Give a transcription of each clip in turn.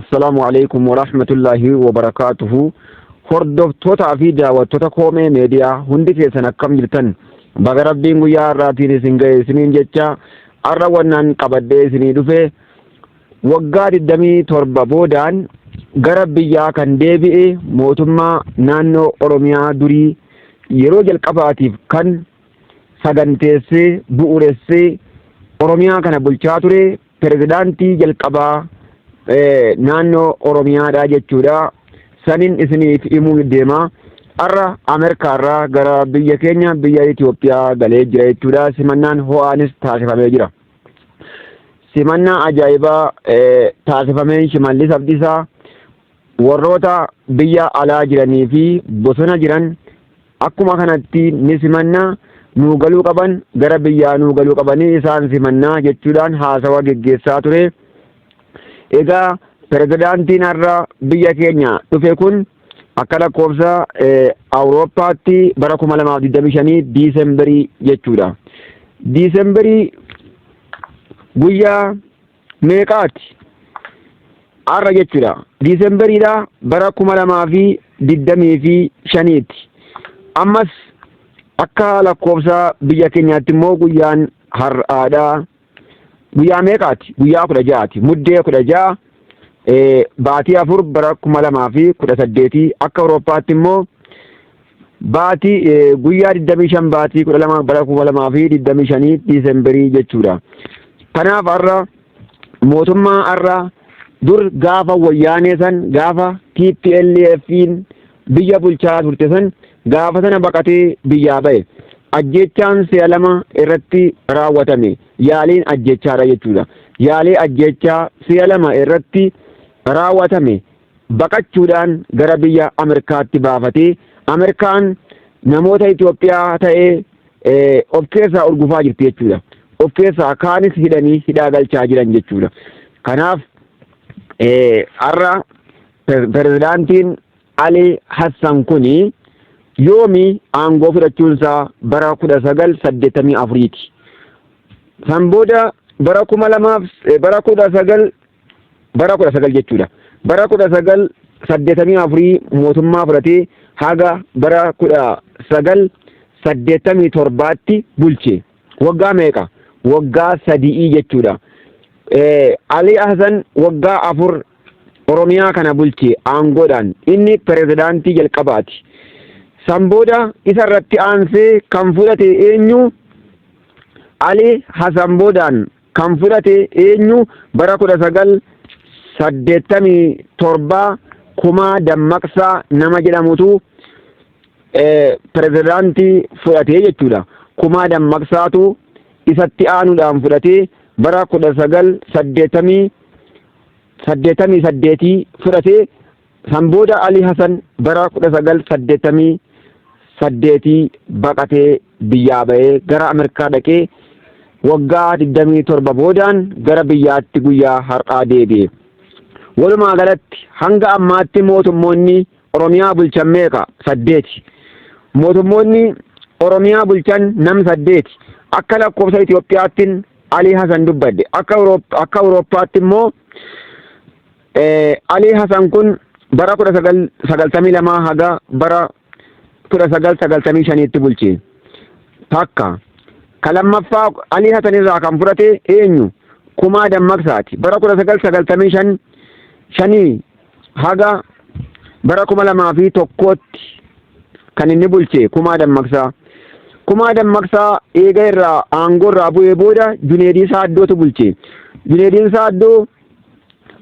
Assalaamu alaikum warahmatullaahi wabarakaatuhu. Hordoftootaa fi daawwattoota Koomee Meediyaa hundi keessan akkam jirtan? Baga Rabbiin guyyaa har'aatiin isin ga'e isiniin jecha, har'a wannaan qabadhee isinii dhufe waggaa 27 boodaan gara biyyaa kan deebi'e mootummaa naannoo Oromiyaa durii yeroo jalqabaatiif kan saganteessee bu'uuressee Oromiyaa kana bulchaa ture pirezidaantii jalqabaa naannoo Oromiyaadha jechuudha. Sanin isiniif himuu deema. Har'a Ameerikaarraa gara biyya keenya biyya Itoophiyaa galee jira jechuudha. Simannaan ho'aanis taasifamee jira. Simannaa ajaa'ibaa taasifameen Shimallis Abdiisaa warroota biyya alaa jiranii fi bosona jiran akkuma kanatti ni simannaa, nuu galuu qaban gara biyyaa nuu galuu qabanii isaan simannaa jechuudhaan haasawa geggeessaa ture. Egaa pirezidaantiin har'a biyya keenya dhufe kun akka lakkoofsa Awurooppaatti bara 2025 Diisembarii jechuudha. Diisembarii guyyaa meeqaati? Har'a jechuudha. Diisembariidha bara 2025ti. Ammas akka lakkoofsa biyya keenyaatti immoo guyyaan har'aadha. Guyyaa meeqaati? Guyyaa 16ti. Muddee 16 baatii 4 bara 2018, akka Awurooppaatti immoo baatii guyyaa 25 baatii 12 bara 2025 Diisembarii jechuudha. Kanaaf har'a mootummaa har'a dur gaafa wayyaanee san, gaafa TPLF'n biyya bulchaa turte san, gaafa sana baqatee biyyaa ba'e. Ajjechaan si'a lama irratti raawwatame, yaaliin ajjechaadha jechuudha. Yaalii ajjechaa si'a lama irratti raawwatame baqachuudhaan gara biyya Ameerikaatti baafatee, Ameerikaan namoota Itoophiyaa ta'ee of keessaa urgufaa jirti jechuudha. Of keessaa kaanis hidhanii hidhaa galchaa jiran jechuudha. Kanaaf har'a pirezidaantiin Ali Hassan kuni yoomi aangoo fudhachuunsaa? Bara 1984ti. San booda bara 2000, bara 19, bara 19 jechuudha. Bara 1984 mootummaa fudhatee haga bara 1987tti bulche. Waggaa meeqa? Waggaa 3 jechuudha. Ali Hassan waggaa 4 Oromiyaa kana bulche aangoodhaan, inni pirezidaantii jalqabaati. San booda isa irratti aansee kan fudhate eenyu? Ali Hassan boodaan kan fudhate eenyu? Bara 1987 Kumaa Dammaqsaa nama jedhamutu pirezidaantii fudhatee jechuudha. Kumaa Dammaqsaatu isatti aanuudhaan fudhatee bara 1988 fudhatee, san booda Ali Hasan bara 1988 baqatee biyyaa ba'ee gara Ameerikaa dhaqee waggaa 27 boodaan gara biyyaatti guyyaa har'aa deebi'e. Walumaa galatti hanga ammaatti mootummoonni Oromiyaa bulchan meeqa? Saddeeti. Mootummoonni Oromiyaa bulchan nam saddeeti. Akka lakkoofsa Itoophiyaattiin Ali Hasan dubbadde. Akka Awurooppaatti immoo Ali Hasan kun bara 1992 haga bara 1995tti bulche. Takka. Ka lammaffaa Ali Hasan irraa kan fudhate eenyu? Kumaa Dammaqsaati. Bara 1995 shanii haga bara 2001tti kan inni bulche Kumaa Dammaqsaa. Kumaa Dammaqsaa eega irraa aangoo irraa bu'ee booda Juneedii Saaddootu bulche. Juneediin Saaddoo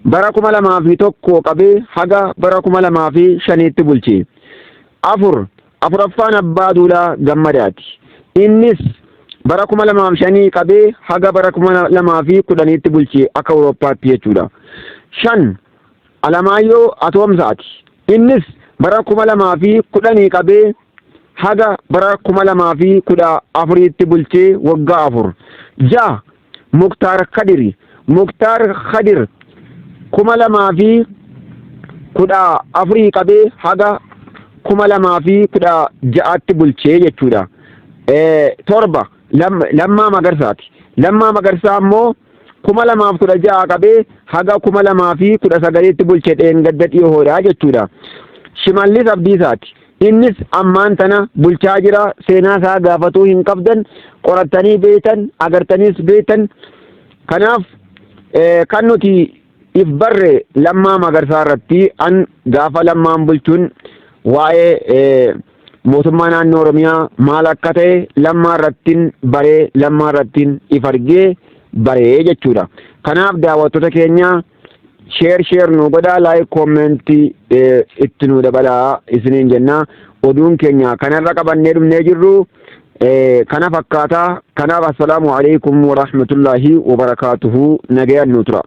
bara 2001 qabee haga bara 2005tti bulche. Afur, afuraffaan Abbaa Duulaa Gammadaati. Innis bara 2005 qabee haga bara 2010tti bulche akka Awurooppaatti jechuudha. Shan, Alamaayyoo Atoomsaati. Innis bara 2010 qabee haga bara 2014tti bulchee waggaa 4. Ja'a, Muktaar Kadiri. Muktaar Kadir 2014 qabee haga 2016tti bulchee jechuudha. Torba, Lammaa Magarsaati. Lammaa Magarsaa immoo 2016 qabee haga 2019tti bulche dheengadda dhiyoodha jechuudha. Shimallis Abdiisaati. Innis ammaan tana bulchaa jira. Seenaa isaa gaafatuu hin qabdan, qorattanii beektan, agartaniis beektan. Kanaaf kan nuti if barre Lammaa Magarsaa irratti an gaafa Lammaan bulchuun waa'ee mootummaa naannoo Oromiyaa maal akka ta'e Lammaa irrattiin baree, Lammaa irrattiin if argee baree jechuudha. Kanaaf daawwattoota keenya, share share nu godhaa, like, comment itti nu dabalaa isiniin jenna. Oduun keenya kanarra qabannee dhumnee jirru kana fakkaataa. Kanaaf assalaamu alaikum warahmatullaahi wabarakaatuhu, nagayaan nu tura.